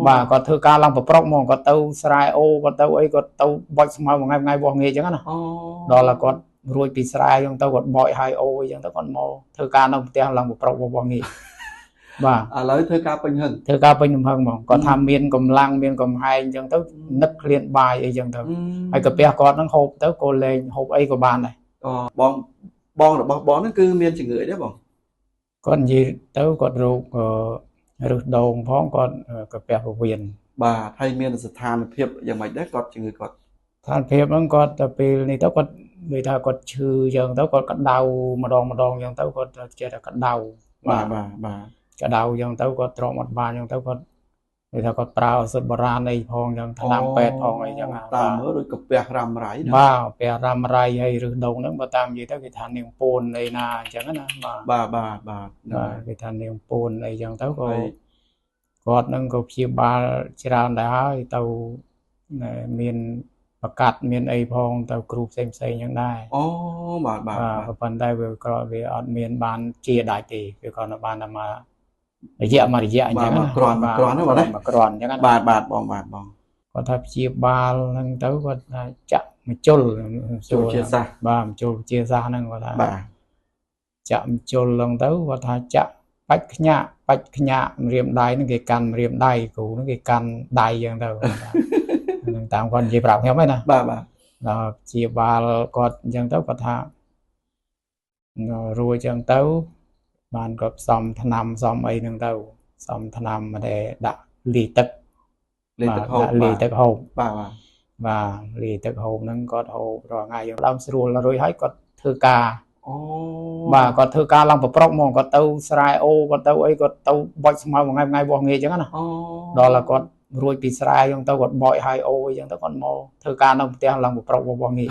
បាទគាត់ធ្វើការឡើងប្រប្រុកហ្មងគាត់ទៅស្រែអូគាត់ទៅអីគាត់ទៅបុចស្មៅមួយថ្ងៃមួយថ្ងៃវាស់ងាយអញ្ចឹងណា អូ ដល់តែគាត់រួចពីស្រែអញ្ចឹងទៅគាត់បោចហើយអូអញ្ចឹងទៅគាត់មកធ្វើការនៅផ្ទះឡើងប្រប្រុកវាស់ងាយបាទ ឥឡូវធ្វើការពេញហឹង ធ្វើការពេញទំហឹងហ្មងគាត់ថាមានកម្លាំងមានកំហែងអញ្ចឹងទៅនឹកឃ្លានបាយអីអញ្ចឹងទៅហើយកាពះគាត់ហ្នឹងហូបទៅក៏លែងហូបអីក៏បានដែរ អូបងបងរបស់បងហ្នឹងគឺមានជំងឺអីទេបង គាត់និយាយទៅគាត់រោគរឹសដូងផងគាត់កាពះពោះវៀន បាទហើយមានស្ថានភាពយ៉ាងម៉េចដែរគាត់ជំងឺគាត់ ស្ថានភាពហ្នឹងគាត់ទៅពេលនេះទៅគាត់និយាយថាគាត់ឈឺអញ្ចឹងទៅគាត់ក្តៅម្ដងម្ដងអញ្ចឹងទៅគាត់ចេះតែក្តៅ បាទបាទបាទ ក្តៅអញ្ចឹងទៅគាត់ទ្រាំអត់បានអញ្ចឹងទៅគាត់និយាយថាគាត់ប្រើឱសថបុរាណអីផងអញ្ចឹងថ្នាំពេទ្យផងអីអញ្ចឹង តាមមើលដូចកាពះរ៉ាំរ៉ៃណា បាទពះរ៉ាំរ៉ៃហើយរឹសដូងហ្នឹងបើតាមនិយាយទៅគេថានាងពូនអីណាអញ្ចឹងណាបាទ បាទបាទបាទ បាទគេថានាងពូនអីចឹងទៅក៏គាត់នឹងក៏ព្យាបាលច្រើនដែរហើយទៅមានប្រកាសមានអីផងទៅគ្រូផ្សេងផ្សេងចឹងដែរ អូបាទបាទ បាទប៉ុន្តែវាក្រោយវាអត់មានបានជាដាច់ទេវាគ្រាន់តែបានតែមករយៈមួយរយៈអញ្ចឹងណា គ្រាន់គ្រាន់ណាបាទ មកគ្រាន់អញ្ចឹងណា បាទបាទបងបាទបង គាត់ថាព្យាបាលហ្នឹងទៅគាត់ថាចាក់មជុល ជុលជាសាស បាទមជុលជាសាសហ្នឹងគាត់ថា បាទ ចាក់មជុលហ្នឹងទៅគាត់ថាចាក់បាច់ខ្ញាក់បាច់ខ្ញាក់ម្រាមដៃហ្នឹងគេកាន់ម្រាមដៃគ្រូហ្នឹងគេកាន់ដៃអញ្ចឹងទៅហ្នឹងតាមគាត់និយាយប្រាប់ខ្ញុំហ្នឹងណា បាទបាទ ដល់ព្យាបាលគាត់អញ្ចឹងទៅគាត់ថារួចអញ្ចឹងទៅបានគាត់ផ្សំថ្នាំផ្សំអីហ្នឹងទៅផ្សំថ្នាំមកដែលដាក់លាយទឹក លាយទឹកហូប លាយទឹកហូប បាទបាទ បាទលាយទឹកហូបហ្នឹងគាត់ហូបរាល់ថ្ងៃដើមស្រួលរួចហើយគាត់ធ្វើការ អូ បាទគាត់ធ្វើការឡើងប្រប្រុកហ្មងគាត់ទៅស្រែអូគាត់ទៅអីគាត់ទៅបុចស្មៅមួយថ្ងៃមួយថ្ងៃវាស់ងាយអញ្ចឹងណា អូ ដល់តែគាត់រួចពីស្រែអញ្ចឹងទៅគាត់បោចហើយអូអញ្ចឹងទៅគាត់មកធ្វើការនៅផ្ទះឡើងប្រប្រុកវាស់ងាយ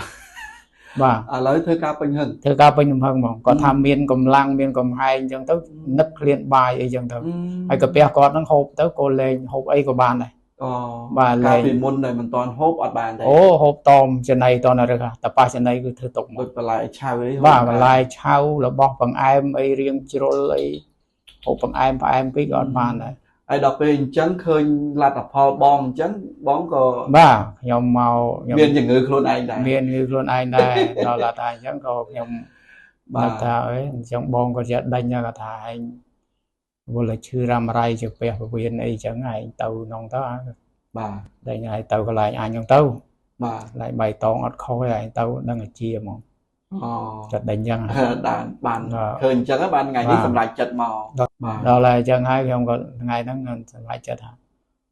បាទ ឥឡូវធ្វើការពេញហឹង ធ្វើការពេញទំហឹងហ្មងគាត់ថាមានកម្លាំងមានកំហែងអញ្ចឹងទៅនឹកឃ្លានបាយអីចឹងទៅហើយកាពះគាត់ហ្នឹងហូបទៅក៏លែងហូបអីក៏បានដែរ អូ បាទ កាលពីមុនដែលមិនតាន់ហូបអត់បានទេ អូហូបតមចំណីតនរឹកតប៉ះចំណីគឺធ្វើទុកមក ដូចបន្លែឆៅអី បាទបន្លែឆៅរបស់បង្អែមអីរៀងជ្រុលអីហូបបង្អែមផ្អែមពេកក៏អត់បានដែរ ហើយដល់ពេលអញ្ចឹងឃើញលទ្ធផលបងអញ្ចឹងបងក៏ បាទខ្ញុំមកខ្ញុំ មានជំងឺខ្លួនឯងដែរ មានជំងឺខ្លួនឯងដែរដល់ថាអញ្ចឹងក៏ខ្ញុំ បាទ ថាអីអញ្ចឹងបងក៏ចេះដេញគាត់ថាឯងវល់តែឈឺរ៉ាំរ៉ៃជាពះពវៀនអីចឹងឯងទៅនងទៅ បាទ ដេញឯងទៅកន្លែងអញចឹងទៅ បាទ កន្លែងបៃតងអត់ខុសទេឯងទៅដឹងអាជាហ្មង អូ ចិត្តដេញចឹង បានឃើញអញ្ចឹងបានថ្ងៃនេះសម្រេចចិត្តមក ដល់ហើយអញ្ចឹងហើយខ្ញុំក៏ថ្ងៃហ្នឹងសម្រេចចិត្តថា